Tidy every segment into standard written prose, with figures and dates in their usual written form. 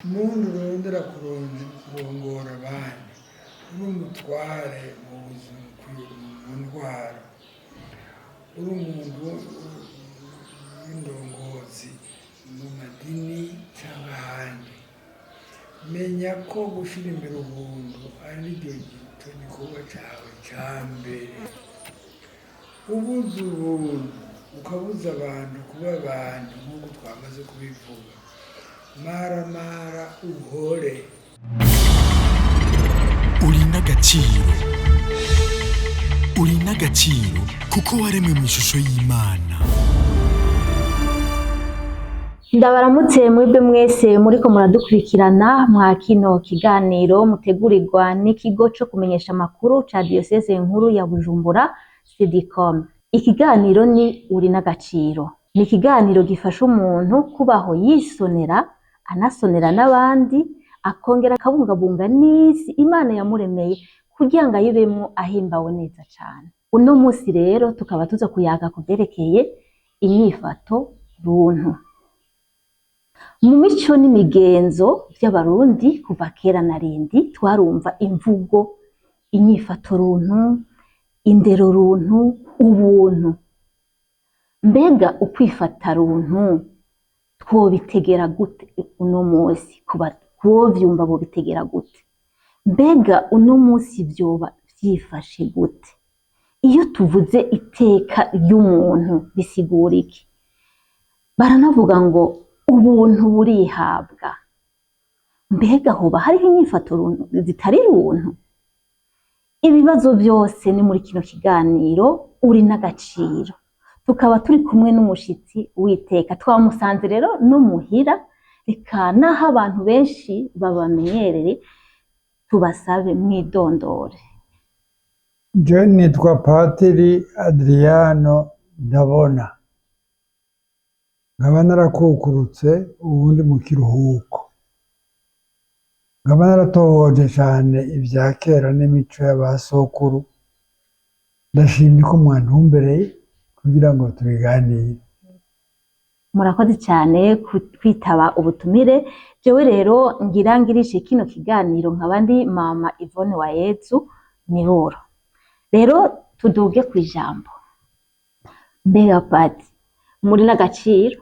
Muntu urondera kurongora abandi, uri umutware mu buzima, mu ntwaro, uri umuntu w'indongozi mu madini cyangwa ahandi, menya ko gushyira imbere ubuntu ari cyo gikorwa cyawe cya mbere. Ubuze ubuntu ukabuza abantu kuba abantu nk'uko twamaze kubivuga, maramara uhore. Uri n'agaciro, uri n'agaciro kuko waremwe mu ishusho y'Imana. Ndabaramutse mwebwe mwese muriko muradukurikirana mwa kino kiganiro mutegurirwa n'ikigo co kumenyesha amakuru ca Diyoseze nkuru ya Bujumbura, Sidicom. Ikiganiro ni Uri n'agaciro. Ni ikiganiro gifasha umuntu kubaho yisonera, anasonera n'abandi, akongera akabungabunga n'isi Imana yamuremeye kugira ngo ayibemwo ahimbawe neza cane. Uno musi rero tukaba tuza kuyaga ku vyerekeye inyifato runtu. Mu mico n'imigenzo vy'Abarundi kuva kera na rindi twarumva imvugo inyifato runtu, indero runtu, ubuntu. Mbega ukwifata runtu twobitegera gute uno musi? Kubovyumva bobitegera gute? Mbega uno musi vyoba vyifashe gute? Iyo tuvuze iteka ry'umuntu bisigura iki? Baranavuga ngo ubuntu burihabwa. Mbega hoba hariho inyifato runtu zitari runtu? Ibibazo vyose ni muri kino kiganiro Uri n'agaciro. Tukaba turi kumwe n'umushitsi w'iteka. Twamusanze rero no muhira, reka naho abantu benshi babamenyerere, tubasabe mwidondore. Je nitwa Patiri Adriano Ndabona, nkaba narakukurutse ubundi mu kiruhuko, nkaba naratohoje cane ivya kera n'imico y'abasokuru. Ndashimye ko mwantumbereye kugira ngo tubiganire. Murakoze cyane kwitaba ubutumire. Jewe rero ngira ngirishe kino kiganiro nkaba ndi Mama Yvonne wa Yezu Miburo. Rero tuduge ku ijambo. Mbega Padi, muri n'agaciro?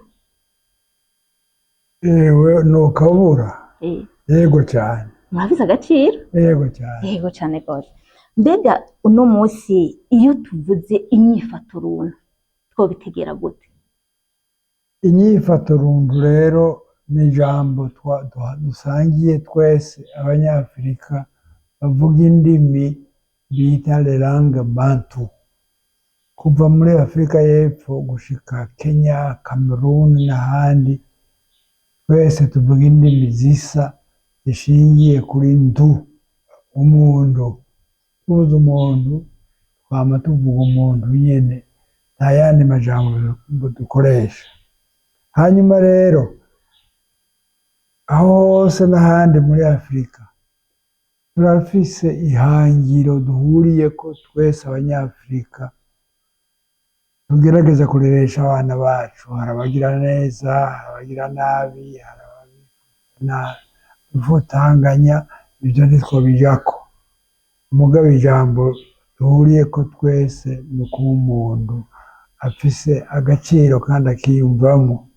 Ewe, nokabura. Yego cane. Murafise agaciro? Yego cane. Yego cane gose. Mbega uno munsi iyo tuvuze inyifato runtu twobitegera gute? Inyifato runtu rero ni ijambo dusangiye twese Abanyafurika bavuga indimi bita les langues bantu, kuva muri Afurika y'Epfo gushika Kenya, Cameroon n'ahandi, twese tuvuga indimi zisa zishingiye kuri ntu, umuntu. Tuvuze umuntu twama tuvuga umuntu nyene, nta yandi majambo dukoresha. Hanyuma rero aho hose n'ahandi muri Afurika turafise ihangiro duhuriyeko twese Abanyafurika tugerageza kureresha abana bacu. Hari abagira neza, hari abagira nabi, hari abifutanganya, ivyo ntitwobijako. Mugabo ijambo duhuriyeko twese ni ukuba umuntu afise agaciro kandi akiyumvamwo.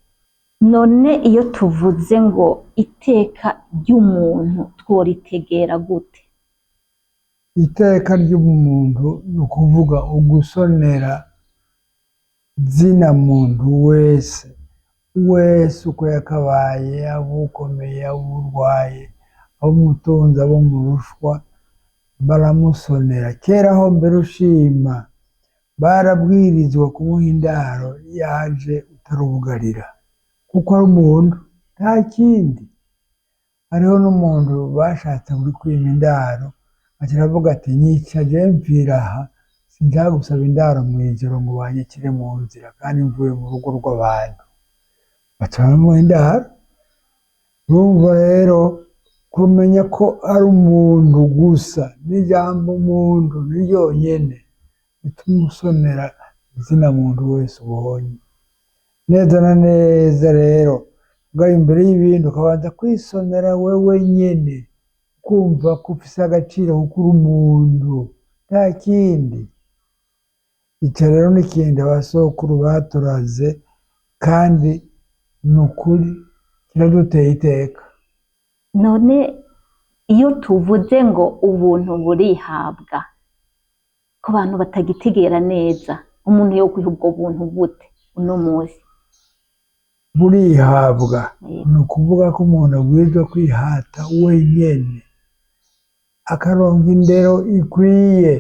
None iyo tuvuze ngo iteka ry'umuntu tworitegera gute? Iteka ry'umuntu ni ukuvuga ugusonera zina muntu wese wese uko yakabaye, aba ukomeye, aba urwaye, aba umutunzi, aba umurushwa, baramusonera. Kera ho mbere ushima barabwirizwa kumuha indaro yaje utarubugarira, kuko ari umuntu, nta kindi. Hariho n'umuntu bashatse kuri kwima indaro, aca aravuga ati: "Nyica je mpfira aha, sinshaka gusaba indaro mw'ijoro ngo banyicire mu nzira kandi mvuye mu rugo rw'abantu." Baca baramuha indaro. Urumva rero kumenya ko ari umuntu gusa, n'ijambo umuntu ni ryonyene rituma usonera izina muntu wese ubonye neza na neza. Rero Mugabo imbere y'ibindi ukabanza kwisonera wewe nyene, kumva ko ufise agaciro kuko uri umuntu, nta kindi. Ico rero ni ikintu abasokuru baturaze, kandi ni ukuri kiraduteye iteka. None iyo tuvuze ngo ubuntu burihabwa, ku bantu batagitegera neza, umuntu yokwiha ubwo buntu gute uno munsi? Burihabwa ni ukuvuga ko umuntu abwirizwa kwihata wenyene, akaronka indero ikwiye,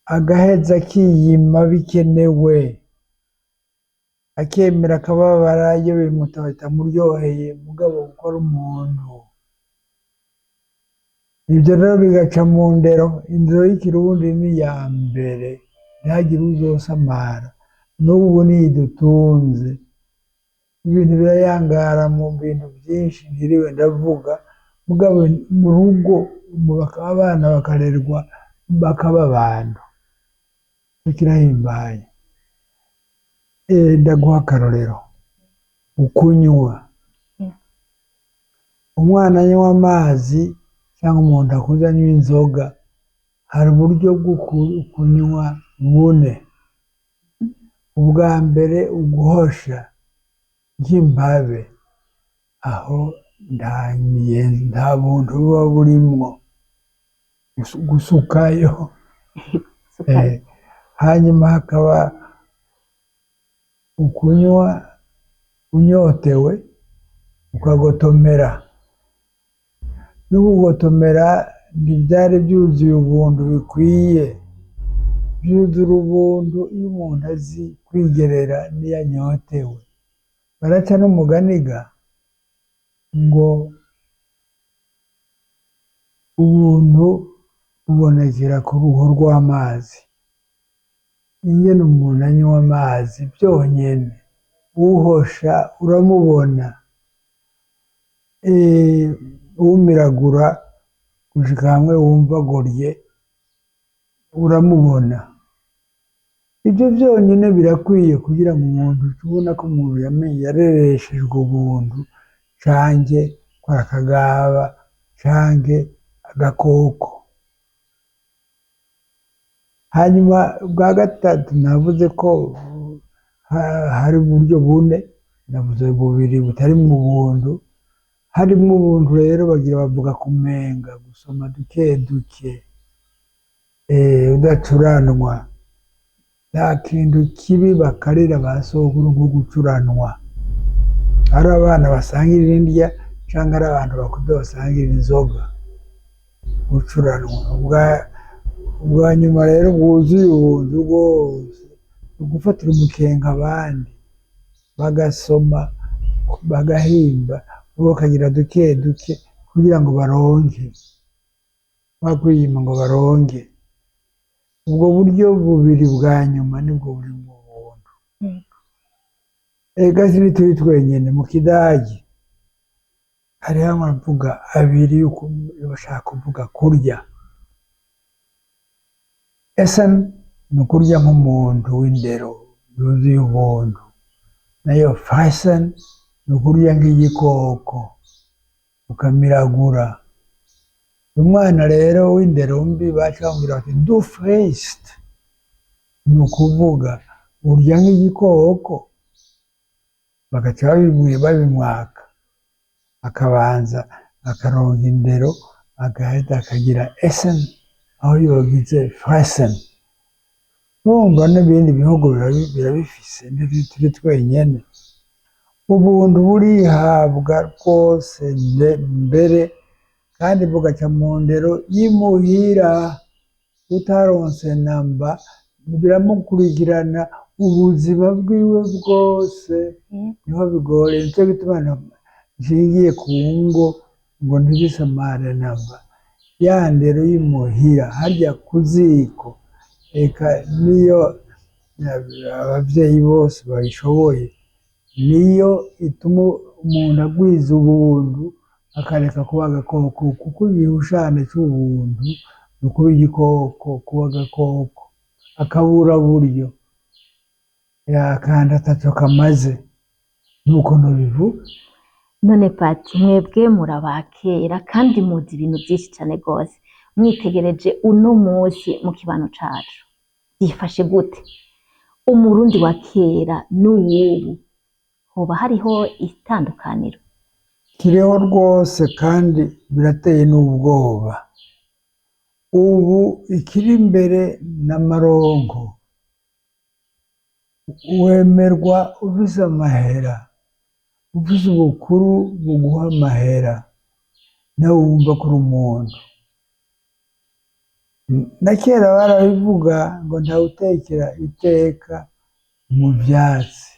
agaheza akiyima bikenewe, akemera akababara iyo bitamuryoheye, mugabo kuko ari umuntu. Ivyo rero bigaca mu ndero. Indero y'ikirundi ni iya mbere, ntihagire uwuzosamara. N'ubu niyo idutunze. Ibintu birayangara mu bintu vyinshi ntiriwe ndavuga, mugabo mu rugo abana bakarerwa bakaba abantu. Ico kirahimbaye. Ndaguha akarorero, ukunywa. Umwana anywa amazi cyangwa umuntu akuze anywa inzoga, hari uburyo bwo kunywa bune. Ubwa mbere uguhosha nk'impabe, aho nta buntu buba burimwo, gusukayo. Hanyuma hakaba ukunywa unyotewe, ukagotomera. N'ukugotomera ntivyari vyuzuye ubuntu bikwiye. Vyuzura ubuntu iyo umuntu azi kwigerera n'iyo anyotewe. Baraca n'umugani ga ngo ubuntu bubonekera ku ruho rw'amazi. Ingene umuntu anywa amazi vyonyene, uhosha uramubona, umiragura gushika hamwe wumva agorye uramubona. Ivyo vyonyene birakwiye kugira ngo umuntu ubona ko umuntu yamenye yarereshejwe ubuntu, canke ko ari akagaba canke agakoko. Hanyuma bwa gatatu navuze ko hari uburyo bune, navuze bubiri butarimwo ubuntu. Harimwo ubuntu rero bagira bavuga kumenga, gusoma duke duke, udacuranwa. Nta kintu kibi bakarira ba sokuru nko gucuranwa. Ari abana basangira indya canke ari abantu bakuze basangira inzoga, gucuranwa. Ubwa nyuma rero bwuzuye ubuntu bwose, ugufatira umukenke abandi, bagasoma, bagahimba, bakagira duke duke kugira ngo baronke, bakwiyima ngo baronke. Ubwo buryo bubiri bwa nyuma nibwo buri mu buntu. Ega ntituri twenyene. Mu Kidagi hariho amavuga abiri yuko bashaka kuvuga kurya. Essen ni ukurya nk'umuntu w'indero yuzuye ubuntu, nayo fressen ni ukurya nk'igikoko ukamiragura. Umwana rero w'indero mbi baca bamubwira bati du frisst, ni ukuvuga urya nk'igikoko, bagaca babimwaka, akabanza akaronka indero, agahita akagira essen aho yogize fressen. Urumva n'ibindi bihugu birabifise, ntituri twenyene. Ubuntu burihabwa rwose mbere, kandi bugaca mu ndero y'imuhira. Utaronse namba biramukurikirana ubuzima bwiwe bwose, niho bigoreye. Nico gituma nshingiye ku ngo ngo ntibisamare namba. Ya ndero y'imuhira harya ku ziko, eka niyo abavyeyi bose babishoboye, niyo ituma umuntu agwiza ubuntu, akareka kuba agakoko, kuko igihushane c'ubuntu ni ukuba igikoko, kuba agakoko, akabura buryo, kandi ataco kamaze. Nuko nobivuga. None pati, mwebwe murabakera kandi muzi ibintu byinshi cyane rwose. Mwitegereje uno munsi mu kibano cacu byifashe gute? Umurundi wa kera n'uwubu hoba hariho itandukaniro? Kiriho rwose, kandi birateye n'ubwoba. Ubu ikiri imbere n'amaronko. Wemerwa ufise amahera, ufise ubukuru buguha amahera, nawe wumva ko uri umuntu. Na kera barabivuga ngo ntawutekera iteka mu vyatsi,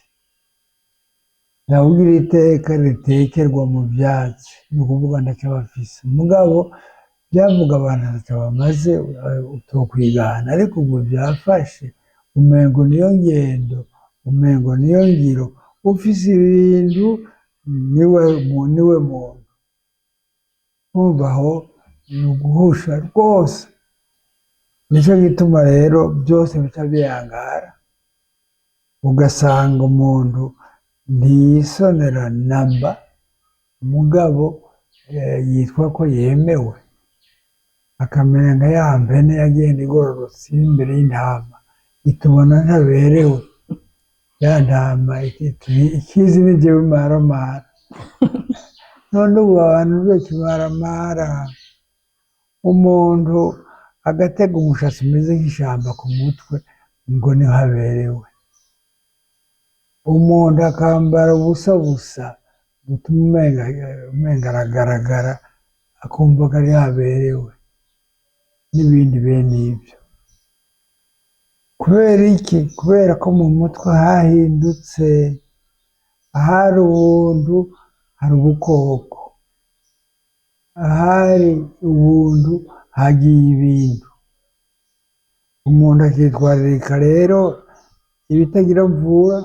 ntawugira iteka ritekerwa mu vyatsi, ni ukuvuga ntaco aba afise. Mugabo vyavuga abantu ataco bamaze, utokwigana, ariko ubu vyafashe, umengo niyo ngendo, umengo niyo ngiro. Ufise ibintu niwe muntu. Urumva aho ni uguhusha rwose. Nico gituma rero byose bica biyangara, ugasanga umuntu ntiyisonera namba, mugabo yitwa ko yemewe, akamera nka ya mpene yagenda igororotse iri imbere y'intama, itubona ntaberewe. Ya ntama ikizi ni jewe maramara. None ubu abantu bekimaramara, umuntu agatega umushatsi umeze nk'ishamba ku mutwe ngo niho aberewe, umuntu akambara ubusa busa butuma umenga aragaragara, akumva ko ariho aberewe, n'ibindi bene ibyo. Kubera iki? Kubera ko mu mutwe hahindutse. Ahari ubuntu hari ubukoko, ahari ubuntu hagiye ibintu. Umuntu akitwararika rero ibitagira mvura,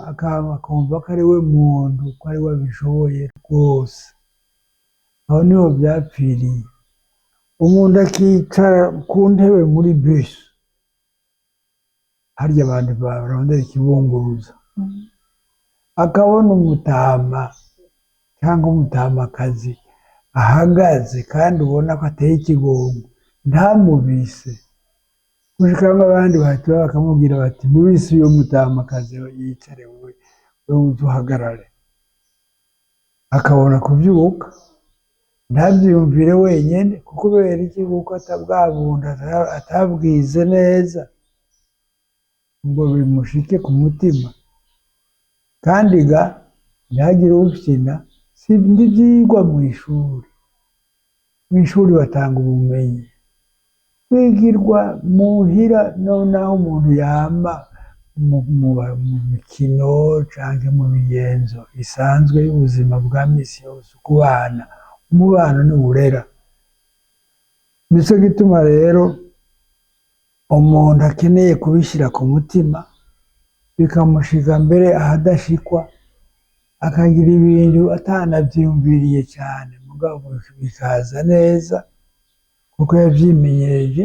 akumva ko ari we muntu, ko ari we abishoboye rwose. Aho niho byapfiriye. Umuntu akicara ku ntebe muri bisi, harya abantu barondera ikibunguruza, akabona umutama cyangwa umutamakazi ahagaze kandi ubona ko ateye ikigongo, ntamubise, gushika ngo abandi bahita bakamubwira bati mubise uyo mutamakazi yicare, wewe uze uhagarare. Akabona kuvyuka, ntavyiyumvire wenyene, kuko kubera iki? Kuko atabwabunda atabwize neza ngo bimushike ku mutima. Kandi ga ntihagire ufyina, si ivyigwa mw'ishuri. Mw'ishuri batanga ubumenyi, kwigirwa muhira no naho umuntu yama mu mikino canke mu migenzo isanzwe y'ubuzima bwa misi yose, kubana, umubano niwo urera. Nico gituma rero umuntu akeneye kubishira ku mutima, bikamushika mbere ahadashikwa, akagira ibintu atanavyiyumviriye cane, mugabo bikaza neza kuko yavyimenyereje.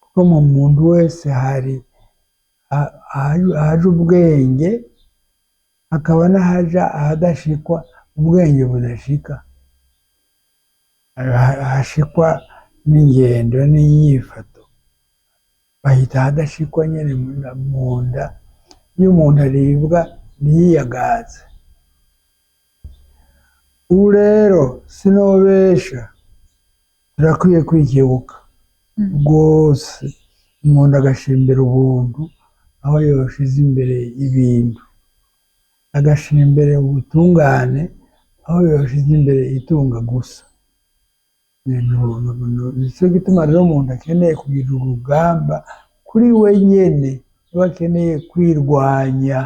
Kuko mu muntu wese hari ahaja ubwenge, hakaba n'ahaja ahadashikwa, ubwenge budashika, ahashikwa n'ingendo n'inyifato, bahita ahadashikwa nyene mu nda. Iyo umuntu aribwa ntiyiyagaze. Ubu rero sinobesha, turakwiye kwikebuka rwose, umuntu agashimbira ubuntu aho yoshize imbere ibintu, agashira imbere ubutungane aho yoshize imbere itunga gusa. Nico gituma rero umuntu akeneye kugira urugamba kuri we nyene, niba akeneye kwirwanya.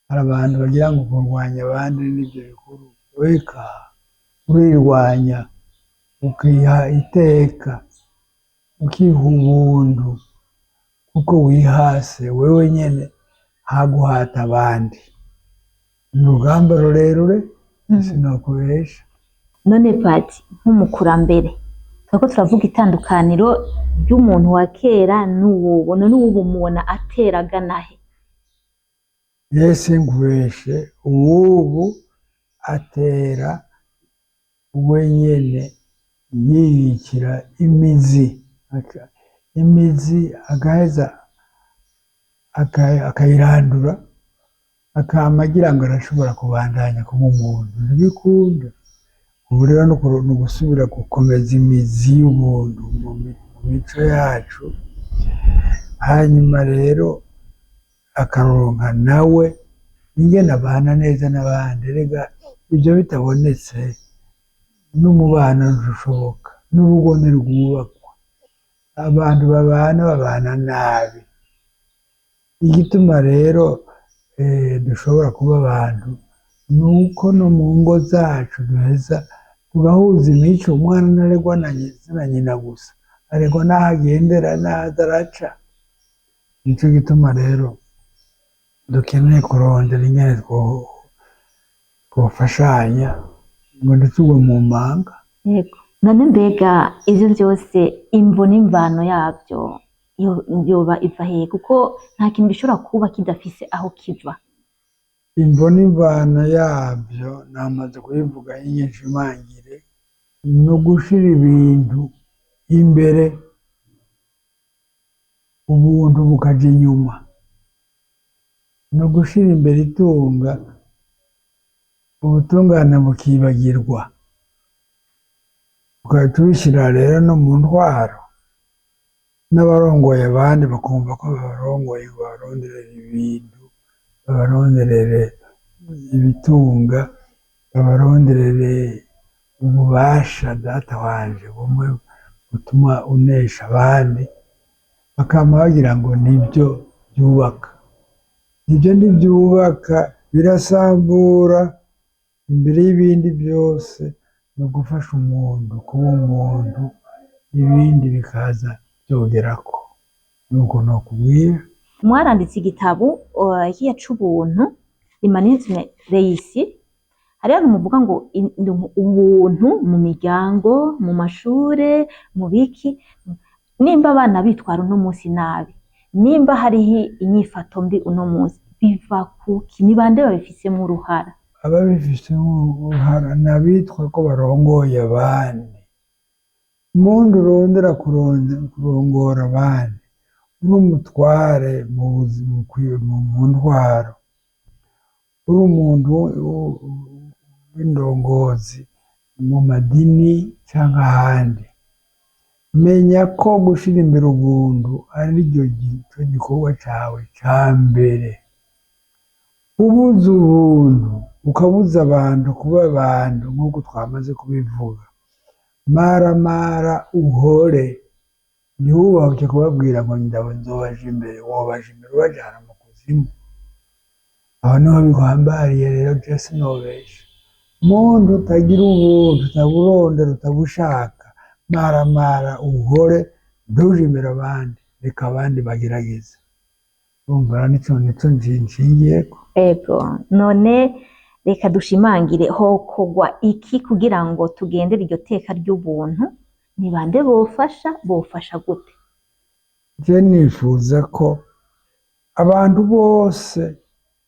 Hari abantu bagira ngo kurwanya abandi nibyo bikuru. Eka, urirwanya ukiha iteka, ukiha ubuntu, kuko wihase wewe nyene haguhata abandi. Ni urugamba rurerure, sinokubesha. None pati, nk'umukurambere, turiko turavuga itandukaniro ry'umuntu wa kera n'uwubu. None uwubu mubona atera agana he? Yesu nkubeshe, uwubu atera wenyene yiyikira imizi, imizi agaheza akayirandura, akama agira ngo arashobora kubandanya kuba umuntu, ntibikunda. Ubu rero ni ugusubira gukomeza imizi y'ubuntu mu mico yacu, hanyuma rero akaronka nawe ingene abana neza n'abandi. Erega ibyo bitabonetse n'umubano ntushoboka, n'urugo ntirwubakwa, abantu babana babana nabi. Igituma rero dushobora kuba abantu ni uko no mu ngo zacu duheza tugahuza imico. Umwana ntaregwa na nyina gusa, aregwa n'aho agendera n'aho aza araca. Nico gituma rero dukeneye kurondera ingene twofashanya ngo ntitugwe mu manga. Yego. None mbega ivyo vyose imvo n'imvano yavyo yoba iva hehe? Kuko nta kintu gishobora kuba kidafise aho kiva. Imvo n'imvano yavyo namaze kubivuga y'inyeshimangire, ni ugushira ibintu imbere, ubuntu bukaja inyuma. Ni ugushira imbere itunga, ubutungane bukibagirwa. Tukaba tubishyira rero no mu ntwaro, n'abarongoye abandi bakumva ko babarongoye ngo babaronderere ibintu, babaronderere ibitunga, babaronderere ububasha data wanje bumwe butuma unesha abandi, bakama bagira ngo nibyo byubaka. Ibyo ntibyubaka, birasambura. Imbere y'ibindi byose ni ugufasha umuntu kuba umuntu, ibindi bikaza byogerako. Nuko nokubwira. Mwaranditse igitabo kiya c'ubuntu, Humanisme Réussi. Hariho ahantu muvuga ngo ubuntu mu miryango, mu mashure, mu biki. Nimba abana bitwara uno munsi nabi, nimba hariho inyifato mbi uno munsi, biva kuki? Ni bande babifisemo uruhara? Ababifisemo uruhara ni abitwa ko barongoye abandi. Muntu urondera kurongora abandi, uri umutware mu ntwaro, uri umuntu w'indongozi mu madini canke ahandi, menya ko gushira imbere ubuntu ari ryo gikorwa cawe ca mbere. Ubuze ubuntu ukabuza abantu kuba abantu nk'uko twamaze kubivuga, maramara uhore, ntiwubahuke kubabwira ngo nzobaja imbere, wobaja imbere ubajana mu kuzimu. Aho niho bihambariye rero, je sinobesha. Muntu utagira ubuntu, utaburondera, utabushaka, maramara uhore, ntuje imbere abandi, reka abandi bagerageze. Urumva nico nshingiyeko. Ego, none reka dushimangire hokogwa iki kugira ngo tugendere iryo teka ry'ubuntu? Ni bande bofasha? Bofasha gute? Je nifuza ko abantu bose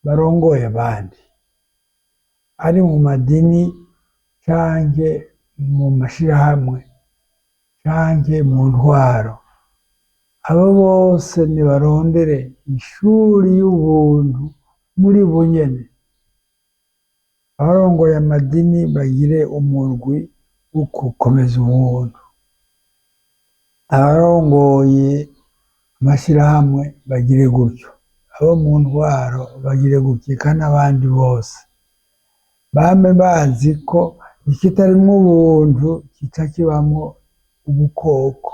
barongoye abandi, ari mu madini canke mu mashirahamwe canke mu ntwaro, abo bose nibarondere ishuri y'ubuntu muri bo nyene. Abarongoye amadini bagire umurwi wo gukomeza ubuntu, abarongoye amashirahamwe bagire gutyo, abo mu ntwaro bagire gutyo, eka n'abandi bose bame bazi ko ikitarimwo ubuntu kica kibamwo ubukoko.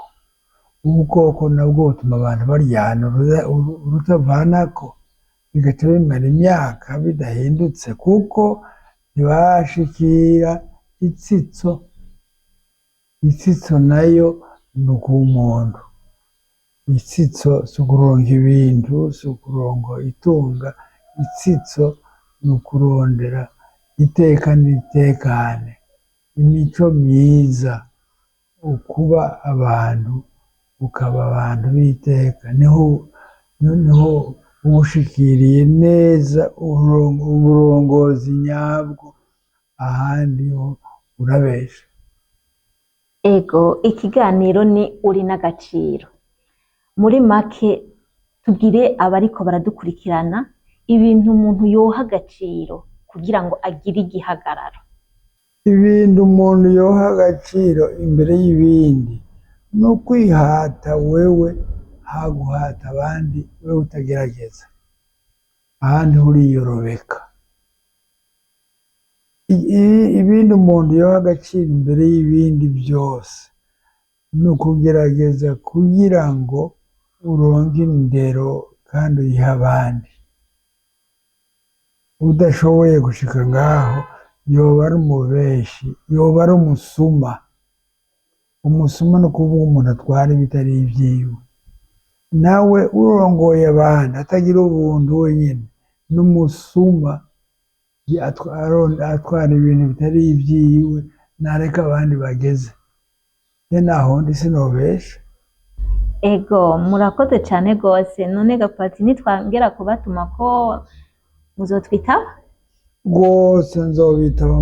Ubukoko nabwo butuma abantu baryana urutavanako, bigaca bimara imyaka bidahindutse, kuko ntibashikira itsitso. Itsitso nayo ni ukuba umuntu. Itsitso si ukuronka ibintu, si ukuronka itunga. Itsitso ni ukurondera iteka n'itekane, imico myiza, ukuba abantu, ukaba abantu b'iteka. Niho Uba ushikiriye neza uburongozi nyabwo, ahandi ho urabesha. Ego, ikiganiro ni uri n'agaciro. Muri make, tubwire abariko baradukurikirana ibintu umuntu yoha agaciro kugira ngo agire igihagararo. Ibintu umuntu yoha agaciro imbere y'ibindi ni ukwihata wewe, haguhata abandi wewe utagerageza, ahandi uriyorobeka. Ibindi umuntu yoha agaciro imbere y'ibindi byose ni ukugerageza kugira ngo uronke indero kandi uyihe abandi. Udashoboye gushika ngaho yoba ari umubeshi, yoba ari umusuma. Umusuma ni ukuvuga umuntu atwara ibitari ibyiwe. Nawe urongoye abantu atagira ubuntu wenyine n'umusuma, atwara ibintu bitari ibyiwe, nareka abandi bageze. Ye naho ndi sinobesha. Ego, murakoze cyane rwose. None gapati, nitwongera kubatuma ko muzotwitaba? Rwose nzobitaba.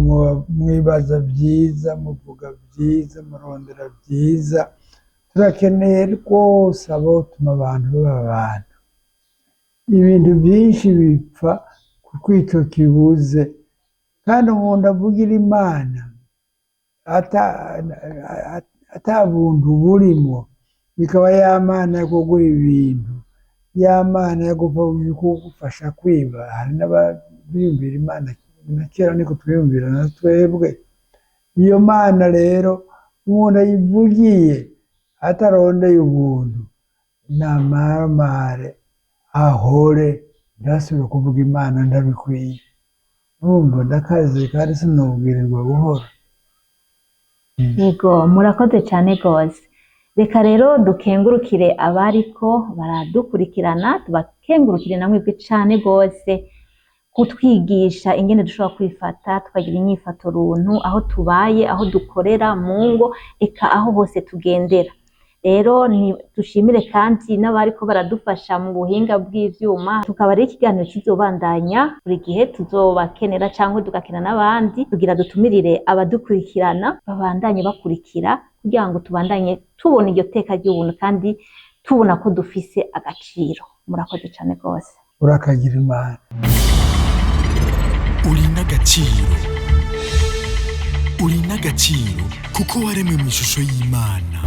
Mwibaza byiza, muvuga byiza, murondera byiza. Turakeneye rwose abotuma abantu baba abantu. Ibintu byinshi bipfa kuko ico kibuze, kandi umuntu avugira Imana ata buntu burimo, bikaba ya Mana yo kuguha ibintu, ya Mana yo kugufasha kwiba. Hari n'abiyumvira Imana na kera, niko twiyumvira na twebwe. Iyo Mana rero umuntu ayivugiye atarondeye ubuntu, namaramare, ahore, ntasubire kuvuga Imana ndabikwiye. Urumva ndakaze kandi sinobwirirwa buhoro. Yego, murakoze cyane rwose. Reka rero dukengurukire abariko baradukurikirana, tubakengurukire namwe cyane rwose kutwigisha ingene dushobora kwifata, tukagira inyifato runtu aho tubaye, aho dukorera, mu ngo, eka aho hose tugendera. Rero ni dushimire kandi n'abariko baradufasha mu buhinga bw'ivyuma. Tukaba rero ikiganiro kizobandanya buri gihe tuzobakenera cyangwa tugakena n'abandi, kugira dutumirire abadukurikirana babandanye bakurikira, kugira ngo tubandanye tubona iryo teka ry'ubuntu kandi tubona ko dufise agaciro. Murakoze cyane rwose. Urakagira Imana. Uri n'agaciro, uri n'agaciro kuko waremwe mu ishusho y'Imana.